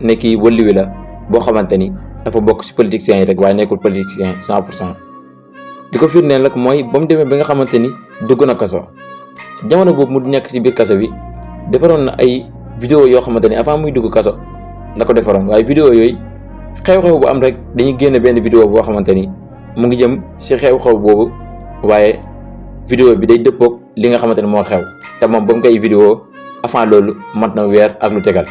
ne kii wëlliwi la boo xamante ni dafa bokk ci politiciens yi rek waaye nekkul politicien 100%. di ko firndeel nag mooy ba mu demee ba nga xamante ni dugg na kaso jamono boobu mu nekk ci biir kaso bi defaroon na ay vidéo yoo xamante ni avant muy dugg kaso la ko defaroon, waaye vidéo yooyu xew-xew bu am rek dañuy génne benn vidéo boo xamante ni mu ngi jëm ci xew-xew boobu, waaye vidéo bi day dëppoog li nga xamante ni moo xew te moom ba mu koy vidéo avant loolu mat na weer ak lu tegal.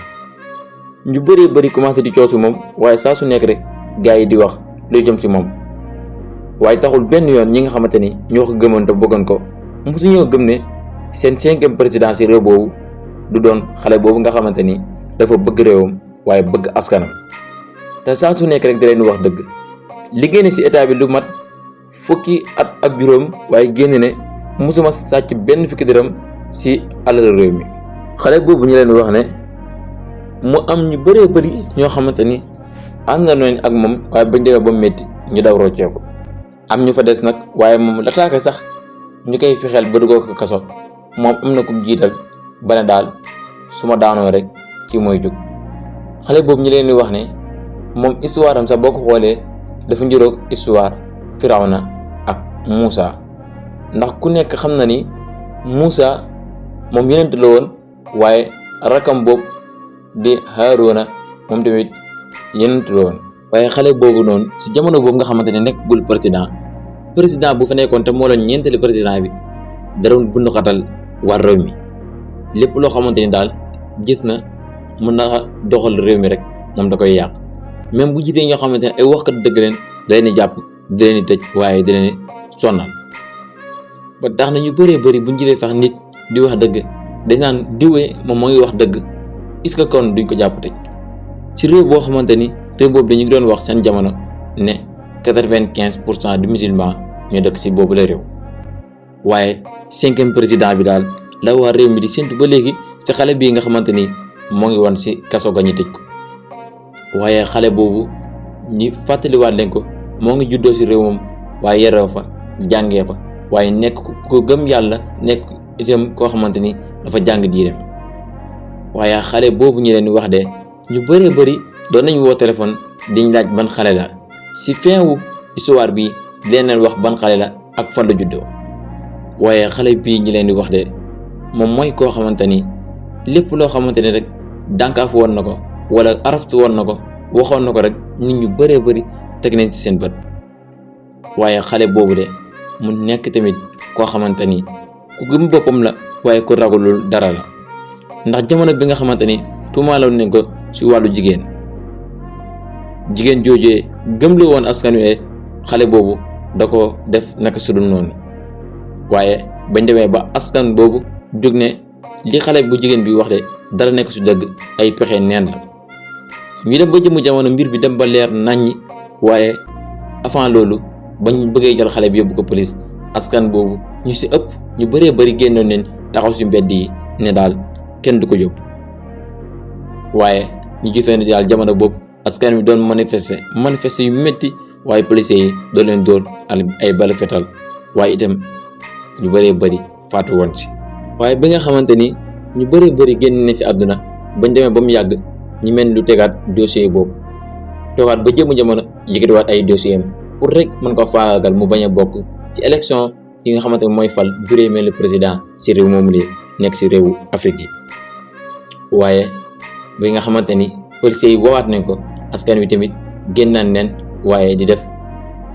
ñu bëri commencé di coosu moom, waaye saa su nekk rek gars yi di wax lu jëm ci moom, waaye taxul benn yoon ñi nga xamante ni ñoo ko gëmoon te bëggoon ko mosu ñoo gëm ne seen 5e président ci réew boobu du doon xale boobu nga xamante ni dafa bëgg réewam waaye bëgg askanam. te saa su nekk rek da leen wax dëgg li génne ci état bi lu mat fukki at ak juróom, waaye génn ne mosuma sàcc benn fukki dërëm ci alal réew mi. xale boobu ñu leen wax ne mu am ñu bëree bëri ñoo xamante ni ànd nañ ak moom, waaye bañ demee ba mu métti ñu daw rocceeku. am ñu fa des nag, waaye moom la taaka sax ñu koy fexeel ba duggoo ko kaso moom am na ku jiital ba ne daal su ma daanoo rek ci mooy jóg. xale boobu ñu leen di wax ne moom histoire am sax boo ko xoolee dafa njuróog histoire Firawna ak Muusa, ndax ku nekk xam na ni Muusa moom yonent la woon, waaye rakam boobu di Haaruna moom tamit yonent la woon. waaye xale boobu noonu ci jamono boobu nga xamante ne nekkul président bu fa nekkoon te moo doon ñeenteelu président bi da doon bundu xatal war réew mi. lépp loo xamante ni daal gis na mën na doxal réew mi rek moom da koy yàq. même bu gisee ñoo xamante ne ay waxkat dëgg leen da leen di jàpp, da leen di tëj, waaye da leen di sonnal. ba tax na ñu bëree bëri buñ jëlee sax nit di wax dëgg dañ naan diwee moom moo ngi wax dëgg, est-ce que kon duñ ko jàpp tëj ci réew boo xamante ni réew boobu dañu doon wax seen jamono ne 95% du musulman ñoo dëkk ci boobu la réew. waaye 5e président bi daal la waa réew mi di séntu ba léegi ci xale bii nga xamante ni moo ngi woon ci kaso ga ñu tëj ko. waaye xale boobu ñi fàttaliwaat leen ko moo ngi juddoo ci réew moom, waaye yaroo fa jàngee fa, waaye nekk ko gëm yàlla, nekk itam koo xamante ni dafa jàng diineem. waaye xale boobu ñu leen di wax de ñu bëree bëri doon nañu woo téléphone diñ laaj ban xale la ci fin wu histoire bi di leen wax ban xale la ak fan la juddoo. waaye xale bii ñi leen di wax de moom mooy koo xamante ni lépp loo xamante ni rek dànkaaf woon na ko wala araftu woon na ko waxoon na ko rek nit ñu bëree bëri teg nañ ci seen bët. waaye xale boobu de mu nekk tamit koo xamante ni ku gëm boppam la, waaye ku ragalul dara la, ndax jamono bi nga xamante ni tuumaaloon nañ ko ci wàllu jigéen joojee gëmlu woon askan wi xale boobu da ko def naka sudul noonu. waaye bañ demee ba askan boobu jóg ne li xale bu jigéen bi wax de dara nekk ci dëgg, ay pexe neen la. ñu dem ba jëmu jamono mbir bi dem ba leer naññi, waaye avant loolu bañ bëggee jël xale bi yóbbu ko police, askan boobu ñu ci ëpp ñu bëree bëri génnoon leen taxaw ci mbedd yi ne daal kenn du ko yóbbu. waaye ñu gisee ne daal jamono boobu askan wi doon manifester yu métti, waaye policiers yi doon leen dóor ay bal fetal, waaye itam ñu bëree bëri faatu woon ci. waaye bi nga xamante ni ñu bëree bëri génn nañ ci àdduna, bañ demee ba mu yàgg ñu mel lu tegaat dossier boobu, toogaat ba jëmu jamono yëkkatiwaat ay dossier am pour rek mën ko faagagal mu bañ a bokk ci élection yi nga xamante ni mooy fal juróomeelu président ci réew moomu li nekk ci réewu Afrique yi. waaye bi nga xamante ni policiers yi woowaat nañ ko, askan wi tamit génnaan nen, waaye di def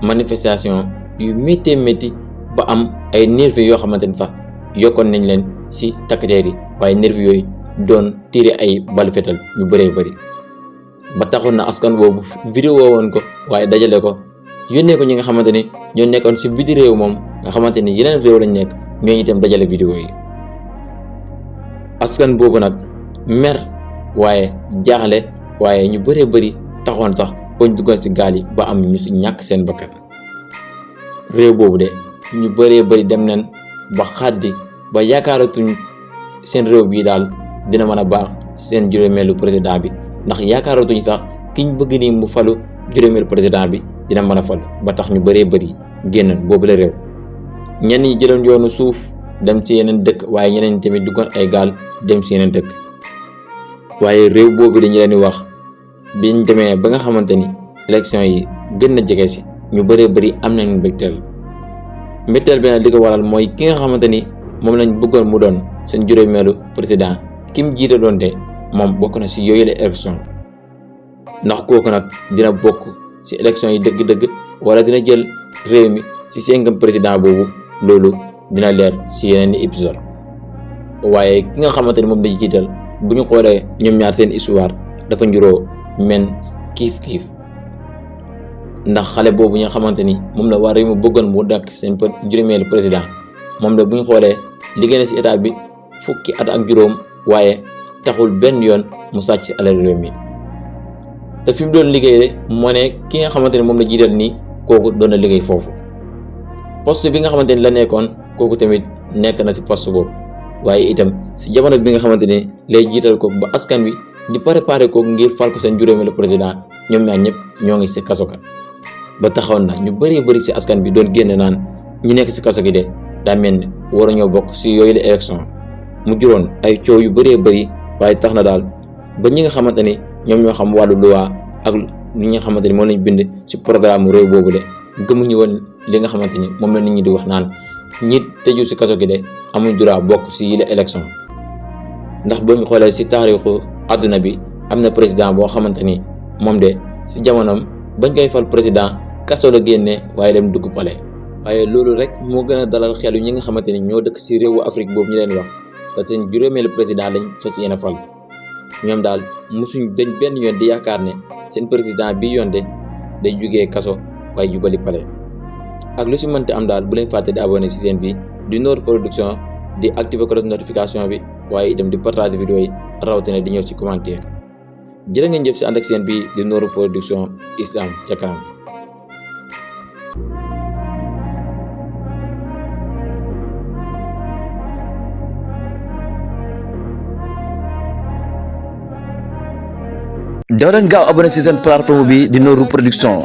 manifestation yu métti ba am ay nervis yoo xamante ni sax yokkoon nañ leen ci takk der yi, waaye nervis yooyu doon tiire ay bal fetal ñu bëree bëri. ba taxoon na askan boobu vidéo woon ko, waaye dajale ko yónnee ko ñi nga xamante ni ñoo nekkoon ci biti réew moom nga xamante ni yeneen réew lañ nekk, ñooñu itam dajale vidéo yi. askan boobu nag mer, waaye jaaxle, waaye ñu bëree bëri taxoon sax bañ duggoon ci gaal yi ba am ñu ci ñàkk seen bakkan. réew boobu de ñu bëree bëri dem nañ ba xaddi ba yaakaaratuñ seen réew bii daal dina mën a baax ci seen juróomeelu président bi, ndax yaakaaratuñ sax kiñ bëgg nii mu falu juróomeelu président bi dina mën a falu. ba tax ñu bëree bëri génn boobu la réew. ñenn ñi jëloon yoonu suuf dem ci yeneen dëkk, waaye ñeneen ñi tamit duggoon ay gaal dem ci yeneen dëkk. waaye réew boobu dañu leen di wax biñ demee ba nga xamante ni élection yi gën na jege si ñu bëree bëri am nañu mbégteel bi nag li ko waral mooy ki nga xamante ni moom lañ bëggoon mu doon seen juróomeelu président ki mu jiite doon te moom bokk na si yooyu la élection ndax kooku nag dina bokk si élection yi dëgg-dëgg wala dina jël réew mi si 5e président boobu loolu dina leer si yeneen i épisode waaye ki nga xamante ni moom lañ jiital bu ñu xoolee ñoom ñaar seen histoire dafa njuroo men kiif ndax xale boobu nga xamante ni moom la waa réew mi bëggoon mu nekk seen juróomeelu président moom la bu ñu xoolee liggéey na si état bi fukki at ak juróom waaye taxul benn yoon mu sàcc si alal réew mi te fi mu doon liggéey moo ne ki nga xamante ni moom la jiital nii kooku doon na liggéey foofu poste bi nga xamante ni la nekkoon kooku tamit nekk na si poste boobu waaye itam si jamono bi nga xamante ni lay jiital ko ba askan wi di préparé ko ngir fal ko seen juróomeelu président ñoom ñaar ñëpp ñoo ngi si kaso ka ba taxawoon na ñu bëri si askan bi doon génn naan ñi nekk si kaso gi de daa mel ni war a ñoo bokk si yooyu la élection mu juróon ay coow yu bëri waaye tax na daal ba ñi nga xamante ni ñoom ñoo xam wàllu loi ak li nga xamante ni moom lañ bind si programme réew boobu de gëmuñu woon li nga xamante ni moom la nit ñi di wax naan ñi tëju si kaso gi de amuñ droit bokk si yile élection ndax boo ñu xoolee si taarixu àdduna bi am na président boo xamante ni moom de si jamonoom bañ koy fal président kaso la génne waaye dem dugg palais waaye loolu rek moo gën a dalal xel yu ñi nga xamante ni ñoo dëkk si réewu Afrique boobu ñu leen wax te seen juróomeelu président lañ fas yéene fal ñoom daal mosuñ dañ benn yoon di yaakaar ne seen président bi yoon de day jugee kaso waaye jubali palais ak lu si mënti am daal bu leen fàtte di abonné si seen bi di Noor Production di activer cloche notification bi waaye itam di partager vidéo yi rawatina di ñëw ci commentaire jërë ngeen jëf si ànd ak seen bi di Noor Production Islam ca kanam. daw leen gaaw abonné ci seen plateforme bi di Noor Production